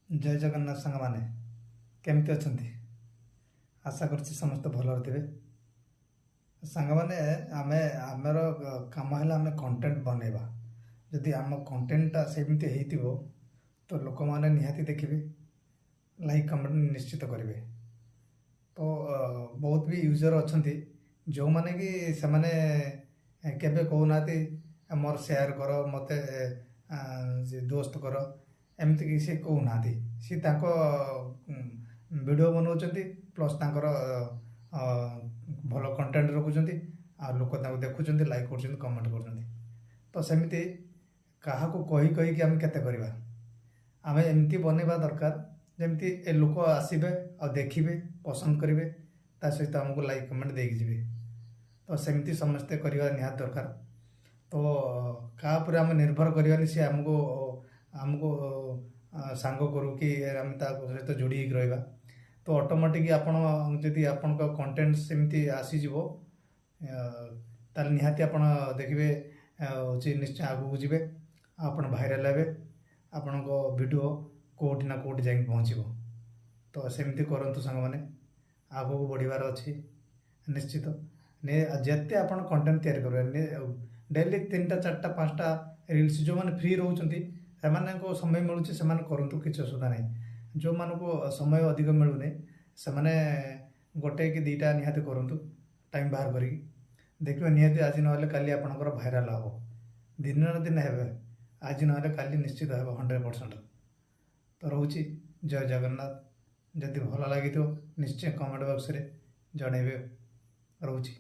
ଜୟ ଜଗନ୍ନାଥ ସାଙ୍ଗମାନେ, କେମିତି ଅଛନ୍ତି? ଆଶା କରୁଛି ସମସ୍ତେ ଭଲରେ ଥିବେ। ସାଙ୍ଗମାନେ, ଆମର କାମ ହେଲା ଆମେ କଣ୍ଟେଣ୍ଟ ବନେଇବା। ଯଦି ଆମ କଣ୍ଟେଣ୍ଟଟା ସେମିତି ହେଇଥିବ ତ ଲୋକମାନେ ନିହାତି ଦେଖିବେ, ଲାଇକ୍ କମେଣ୍ଟ ନିଶ୍ଚିତ କରିବେ। ତ ବହୁତ ବି ୟୁଜର୍ ଅଛନ୍ତି ଯେଉଁମାନେ କି ସେମାନେ କେବେ କହୁନାହାନ୍ତି ମୋର ସେୟାର କର, ମୋତେ ଦୋସ୍ତ କର, ଏମିତି କିଛି କହୁନାହାନ୍ତି। ସିଏ ତାଙ୍କ ଭିଡ଼ିଓ ବନାଉଛନ୍ତି, ପ୍ଲସ୍ ତାଙ୍କର ଭଲ କଣ୍ଟେଣ୍ଟ ରଖୁଛନ୍ତି ଆଉ ଲୋକ ତାଙ୍କୁ ଦେଖୁଛନ୍ତି, ଲାଇକ୍ କରୁଛନ୍ତି, କମେଣ୍ଟ କରୁଛନ୍ତି। ତ ସେମିତି କାହାକୁ କହି କହିକି ଆମେ କେତେ କରିବା? ଆମେ ଏମିତି ବନେଇବା ଦରକାର ଯେମିତି ଏ ଲୋକ ଆସିବେ ଆଉ ଦେଖିବେ, ପସନ୍ଦ କରିବେ, ତା ସହିତ ଆମକୁ ଲାଇକ୍ କମେଣ୍ଟ ଦେଇକି ଯିବେ। ତ ସେମିତି ସମସ୍ତେ କରିବା ନିହାତି ଦରକାର। ତ କାହା ଉପରେ ଆମେ ନିର୍ଭର କରିବାନି, ସେ ଆମକୁ ସାଙ୍ଗ କରୁ କି ଆମେ ତା ସହିତ ଯୋଡ଼ି ହେଇକି ରହିବା। ତ ଅଟୋମେଟିକ୍ ଆପଣ ଯଦି ଆପଣଙ୍କ କଣ୍ଟେଣ୍ଟ ସେମିତି ଆସିଯିବ, ତାହେଲେ ନିହାତି ଆପଣ ଦେଖିବେ ହେଉଛି ନିଶ୍ଚୟ ଆଗକୁ ଯିବେ, ଆପଣ ଭାଇରାଲ୍ ହେବେ, ଆପଣଙ୍କ ଭିଡ଼ିଓ କେଉଁଠି ନା କେଉଁଠି ଯାଇକି ପହଞ୍ଚିବ। ତ ସେମିତି କରନ୍ତୁ ସାଙ୍ଗମାନେ, ଆଗକୁ ବଢ଼ିବାର ଅଛି ନିଶ୍ଚିତ। ଯେତେ ଆପଣ କଣ୍ଟେଣ୍ଟ ତିଆରି କରିବେ, ଡେଲି 3ଟା, 4ଟା, 5ଟା ରିଲ୍ସ, ଯେଉଁମାନେ ଫ୍ରି ରହୁଛନ୍ତି, ସେମାନଙ୍କୁ ସମୟ ମିଳୁଛି, ସେମାନେ କରନ୍ତୁ, କିଛି ଅସୁବିଧା ନାହିଁ। ଯେଉଁମାନଙ୍କୁ ସମୟ ଅଧିକ ମିଳୁନି, ସେମାନେ ଗୋଟେ କି 2ଟା ନିହାତି କରନ୍ତୁ ଟାଇମ୍ ବାହାର କରିକି। ଦେଖିବେ ନିହାତି ଆଜି ନହେଲେ କାଲି ଆପଣଙ୍କର ଭାଇରାଲ୍ ହେବ। ଦିନେ ନା ଦିନେ ହେବେ, ଆଜି ନହେଲେ କାଲି ନିଶ୍ଚିତ ହେବ, 100%। ତ ରହୁଛି, ଜୟ ଜଗନ୍ନାଥ। ଯଦି ଭଲ ଲାଗିଥିବ ନିଶ୍ଚୟ କମେଣ୍ଟ ବକ୍ସରେ ଜଣାଇବେ। ରହୁଛି।